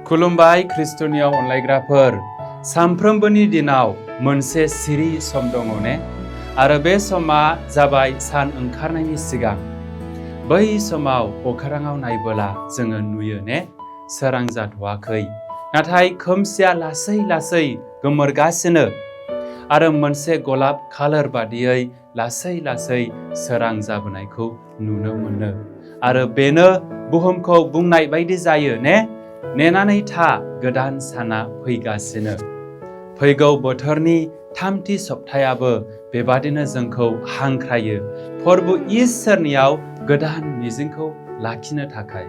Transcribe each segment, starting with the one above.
खुलुमबाय ख्रिस्टनियाव अनलायग्राफोर सानफ्रोमबोनि दिनाव मोनसे सिरि सम दङ ने आरो बे समा जाबाय सान ओंखारनायनि सिगां बै समाव अख्राङाव नायबोला जोङो नुयो ने सोरां जाथ'वाखै नाथाय खोमसिया लासै लासै गोमोरगासिनो आरो मोनसे गलाब कालार बादियै लासै लासै सोरां जाबोनायखौ नुनो मोनो आरो बेनो बुहुमखौ बुंनाय बायदि जायो ने नेनानै था गोदान साना फैगासिनो फैगौ बोथोरनि थामथि सप्तायाबो बेबादिनो जोंखौ हांख्रायो प्रभु इसोरनियाव गोदान मिजिंखौ लाखिनो थाखाय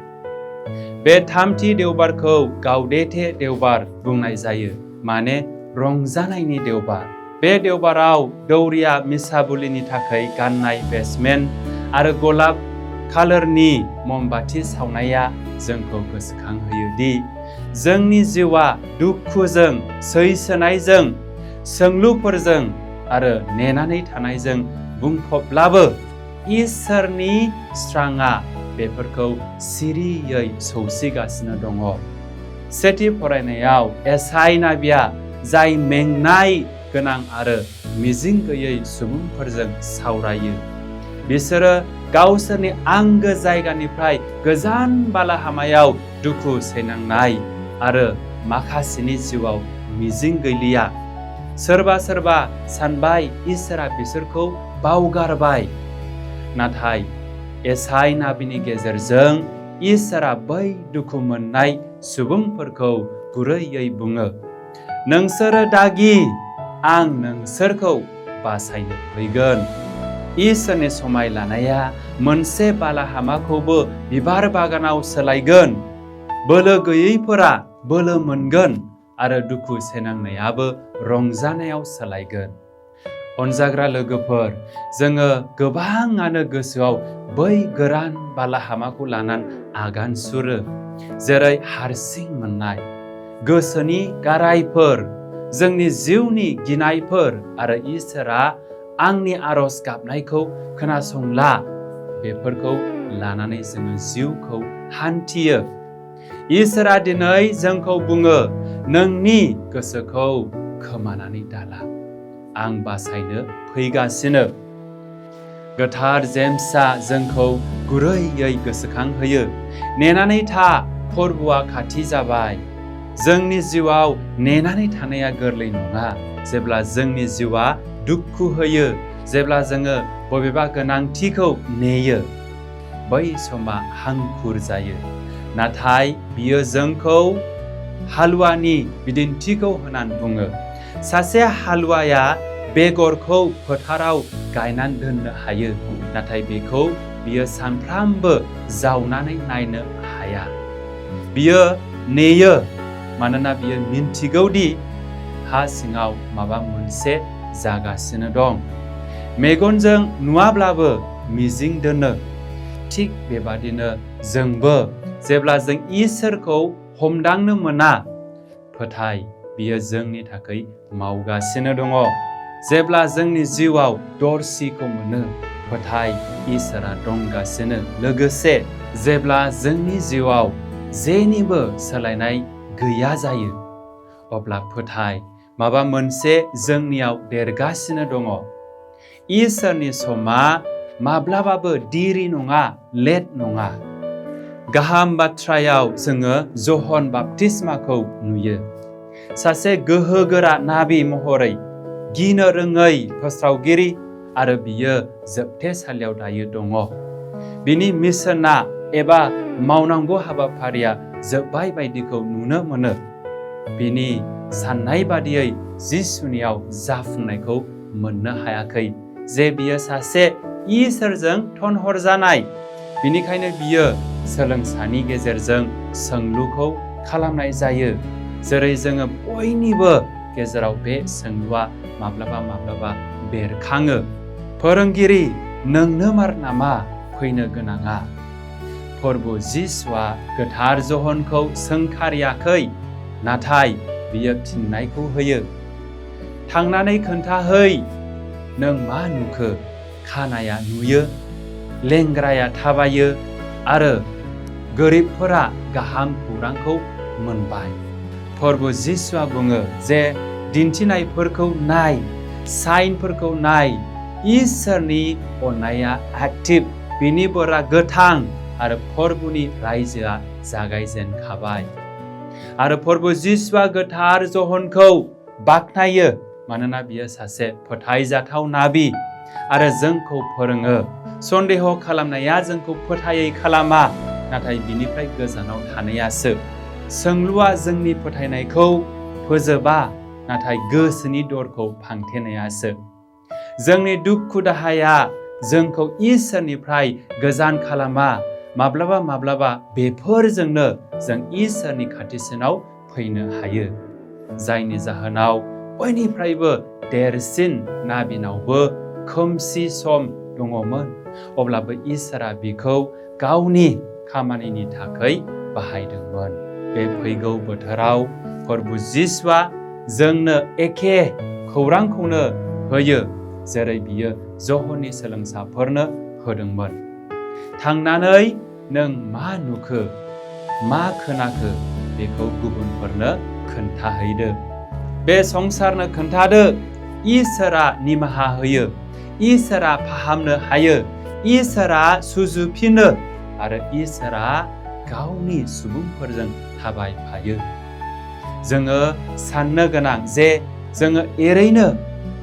बे थामथि देवबारखौ गाउदेटे देवबार बुंनाय जायो माने रंजानायनि देवबार बे देवबाराव दौरिया मिसाबुलिनि थाखाय गाननाय बेसमेन्ट आरो गलाब कालारनि ममबाति सावनाया जोंखौ गोसोखांहोयो दि जोंनि जिउआ दुखुजों सैसोनायजों सोंलुफोरजों आरो नेनानै थानायजों बुंफबब्लाबो इसोरनि स्राङा बेफोरखौ सिरियै सौसिगासिनो दङ। सेथि फरायनायाव एसाय नाबिया जाय मेंनाय गोनां आरो मिजिं गैयै सुबुंफोरजों सावरायो बिसोरो गावसोरनि आंगो जायगानिफ्राय गोजान बालाहामायाव दुखु सैनांनाय आरो माखासेनि जिउआव मिजिं गैलिया सोरबा सोरबा सानबाय इसोरा बिसोरखौ बावगारबाय नाथाय एसाय नाबिनि गेजेरजों इसोरा बै दुखु मोननाय सुबुंफोरखौ गुरैयै बुङो नोंसोरो दागि आं नोंसोरखौ बासायनो फैगोन इसोरनि समाय लानाया मोनसे बालाहामाखौबो बिबार बागानाव सोलायगोन बोलो गैयैफोरा बोलो मोनगोन आरो दुखु सैनांनायाबो रंजानायाव सोलायगोन। अनजाग्रा लोगोफोर जोङो गोबाङानो गोसोआव बै गोरान बालाहामाखौ लानानै आगान सुरो जेरै हारसिं मोननाय गोसोनि गारायफोर जोंनि जिउनि गिनायफोर आरो इसोरा आंनि आरज गाबनायखौ खोनासंला बेफोरखौ लानानै जोङो जिउखौ हान्थियो। इसोरा दिनै जोंखौ बुङो नोंनि गोसोखौ खोमानानै दाला आं बासायनो फैगासिनो। गोथार जेम्सआ जोंखौ गुरैयै गोसोखांहोयो नेनानै था फोरबोआ खाथि जाबाय। जोंनि जिउआव नेनानै थानाया गोरलै नङा जेब्ला जोंनि जिउआ दुखु होयो जेब्ला जोङो बबेबा गोनांथिखौ नेयो बै समा हांखुर जायो नाथाय बियो जोंखौ हालुवानि बिदिन्थिखौ होनानै बुङो सासे हालुवाया बेगरखौ फोथाराव गायनानै दोननो हायो नाथाय बेखौ बियो सानफ्रामबो जावनानै नायनो हाया बियो नेयो मानोना बियो मिन्थिगौदि हा सिङाव माबा मोनसे जागासिनो दं मेगनजों नुवाब्लाबो मिजिं दोनो थिग बेबादिनो जोंबो जेब्ला जों इसोरखौ हमदांनो मोना फोथाय बियो जोंनि थाखाय मावगासिनो दङ जेब्ला जोंनि जिउआव दरसिखौ मोनो फोथाय इसोरा दंगासिनो लोगोसे जेब्ला जोंनि जिउआव जेनिबो सोलायनाय गैया जायो अब्ला फोथाय माबा मोनसे जोंनियाव देरगासिनो दङ। इसोरनि समा माब्लाबाबो दिरि नङा लेट नङा। गाहाम बाथ्रायाव जोङो जहन बाप्तिस्माखौ नुयो सासे गोहोगोरा नाबि महरै गिनो रोङै फोस्रावगिरि आरो बियो जोबथेसालियाव दायो दङ बिनि मिशना एबा मावनांगौ हाबाफारिया जोब्बाय बायदिखौ नुनो मोनो बिनि साननाय बादियै जिसुनियाव जाफुंनायखौ मोननो हायाखै जे बियो सासे इसोरजों थनहरजानाय बिनिखायनो बियो सोलोंसानि गेजेरजों सोंलुखौ खालामनाय जायो जेरै जोङो बयनिबो गेजेराव बे सोंलुआ माब्लाबा माब्लाबा बेरखाङो फोरोंगिरि नोंनो मार नामा फैनो गोनाङा प्रभु जिसुआ गोथार जहनखौ सोंखारियाखै नाथाय बियो फिननायखौ होयो थांनानै खोन्थाहै नों मा नुखो खानाया नुयो लेंग्राया थाबायो आरो गोरिबफोरा गाहाम खौरांखौ मोनबाय। प्रभु जिसुआ बुङो जे दिन्थिनायफोरखौ नाय, साइनफोरखौ नाय, इसोरनि अननाया एक्टिभ, बिनि बोरा गोथां आरो प्रभुनि रायजोआ जागायजेनखाबाय। आरो प्रभु जिसुआ गोथार जहनखौ बाख्नायो, मानोना बियो सासे फोथायजाथाव नाबि आरो जोंखौ फोरोङो। सन्देह खालामनाया जोंखौ फोथायै खालामा, नाथाय बिनिफ्राय गोजानाव थानायासो। सोंलुआ जोंनि फोथायनायखौ फोजोबा, नाथाय गोसोनि दरखौ फांथेनायासो। जोंनि दुखु दाहाया जोंखौ इसोरनिफ्राय गोजान खालामा। माब्लाबा माब्लाबा बेफोरजोंनो जों इसोरनि खाथिसिनाव फैनो हायो, जायनि जाहोनाव बयनिफ्रायबो देरसिन नाबिनावबो खोमसि सम दङमोन, अब्लाबो इसोरा बिखौ गावनि खामानिनि थाखाय बाहायदोंमोन। बे फैगौ बोथोराव प्रभु जिसुआ जोंनो एखे खौरांखौनो होयो, जेरै बियो जहननि सोलोंसाफोरनो होदोंमोन। थांनानै नों मा नुखो, मा खोनाखो, बेखौ गुबुनफोरनो खोन्थाहैदो। बे संसारनो खोन्थादो, इसोरा निमाहा होयो, इसोरा फाहामनो हायो, इसोरा सुजुफिनो आरो इसोरा गावनि सुबुंफोरजों थाबायफायो। जोङो साननो गोनां जे जोङो एरैनो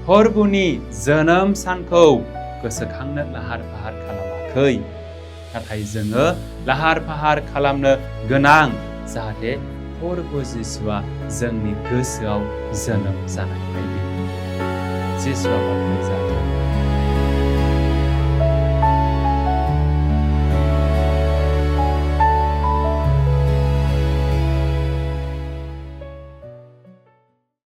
प्रभुनि जोनोम सानखौ गोसोखांनो लाहार फाहार खालामाखै, नाथाय जोङो लाहार फाहार खालामनो गोनां जाहाथे प्रभु जिसुआ जोंनि गोसोआव जोनोम जानाय बायदि। जिसुआ बाख्नायजाथाव।